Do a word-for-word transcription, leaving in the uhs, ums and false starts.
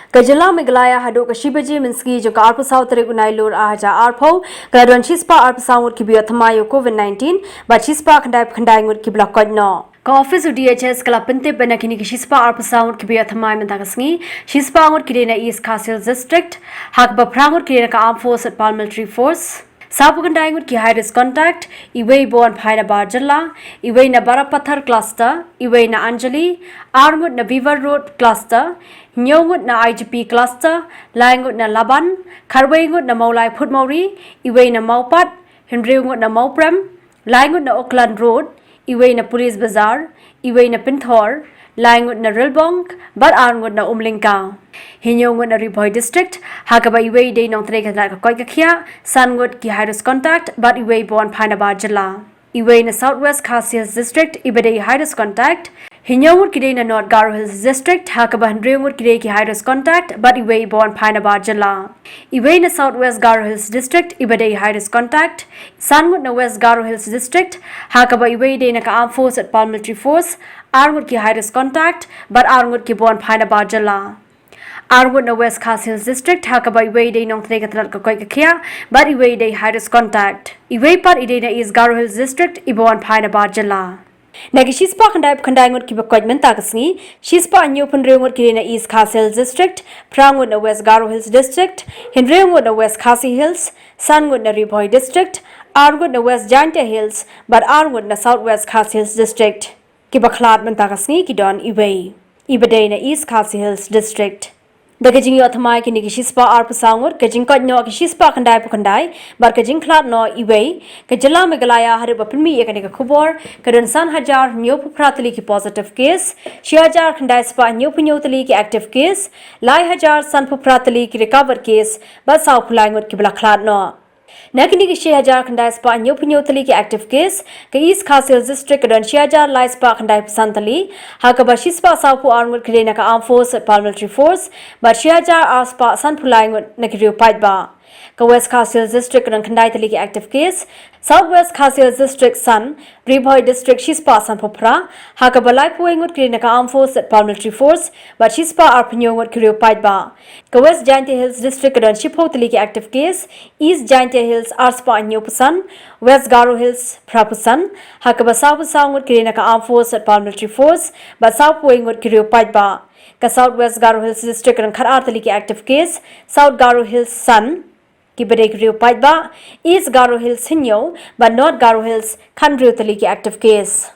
Ka jylla Meghalaya haduh ka shi baje mynsngi jong ka arphew saw tarik u Nailur ar hajar arphew ka la don shispah arphew saw ngut kiba ïoh thymmai ïa u COVID nineteen bad shispah khyndai phew khyndai ngut kiba la koit noh. Ka office u D H S ka la pyntip ba na kine ki shispah arphew saw ngut kiba ïoh thymmai mynta ka sngi, shispah ngut ki dei na East Khasi Hills District, ha kaba phra ngut ki dei na ka Armed Force bad Paramilitary Force. Sawphew khyndai ngut ki high risk contact, iwei ba wan phai na bar jylla, iwei na Barapathar cluster, iwei na Anjali, ar ngut na Weaver Road cluster, hynñiew ngut na I G P cluster, lai ngut na Laban, khatwei ngut na Mawlai Phutmawri, iwei na Mawpat, hynriew ngut na Mawprem, lai ngut na Auckland Road, iwei na Police Bazar, iwei na Pynthor, lai ngut na Rilbong, bad ar ngut na Umlyngka. Hynñiew ngut na Ri Bhoi District, ha kaba iwei dei nongtrei ka tnat ka koit ka khiah, san ngut ki high risk contact, bad iwei ba wan phai na bar jylla. Iwei na South West Khasi Hills District, iba dei high risk contact, hynñiew ngut ki dei na North Garo Hills District, ha kaba hynriew ngut ki dei ki high risk contact, bad iwei ba wan phai na bar jylla. Iwei na South West Garo Hills District, iba dei high risk contact, san ngut na West Garo Hills District, ha kaba iwei dei na ka Armed Force bad Paramilitary Force, ar ngut ki high risk contact, bad ar ngut kiba wan phai na bar jylla. Ar ngut na West Khasi Hills District, ha kaba iwei dei nongtrei ka tnat ka koit ka khiah, bad iwei dei high risk contact. Iwei pat i dei na East Garo Hills District, iba wan phai na bar jylla. Na ki shispah khyndai phew khyndai ngut kiba koit mynta ka sngi, shispah hynñiew phew hynriew ngut ki dei na East Khasi Hills District, phra ngut na West Garo Hills District, hynriew ngut na West Khasi Hills, san ngut na Ri Bhoi District, ar ngut na West Jaintia Hills, bad ar ngut na South West Khasi Hills District. Kiba khlad mynta ka sngi ki don iwei, iba dei na East Khasi Hills District. Da ka jingïoh thymmai kine ki shispah arphew saw ngut, ka jingkoit noh ki shispah khyndai phew khyndai, bad ka jingkhlad noh iwei, ka jylla Meghalaya haduh ba pynmih ïa kane ka khubor ka don san hajar hynñiew phew phra tylli ki positive case, shi hajar khyndai spah hynñiew phew hynñiew tylli ki active case, lai hajar san phew phra tylli ki recovered case, bad sawphew lai ngut kiba la khlad noh. Na kine ki shi hajar khyndai spah hynñiew phew hynñiew tylli ki active case, ka East Khasi Hills District ka don shi hajar lai spah khyndai phew san tylli, ha kaba shispah sawphew ar ngut ki dei na ka Armed Force bad Paramilitary Force, bad shi hajar ar spah sanphew lai ngut na ki riew paidbah. Ka West Khasi Hills District ka don khyndai tylli ki active case, South West Khasi Hills District san, Ri Bhoi District shispah sanphew phra, ha kaba laiphew wei ngut ki dei na ka Armed Force bad Paramilitary Force, bad shispah arphew hynñiew ngut ki riew paidbah. Ka West Jaintia Hills District ka don shiphew tylli ki active case, East Jaintia Hills arspah hynñiewphew san, West Garo Hills phraphew san, ha kaba sawphew saw ngut ki dei na ka Armed Force bad Paramilitary Force, bad sawphew wei ngut ki riew paidbah. Ka South West Garo Hills District ka don khatar tylli ki active case, South Garo Hills san, kiba dei ki riew paidbah, East Garo Hills hynñiew, bad North Garo Hills khathynriew tylli ki active case.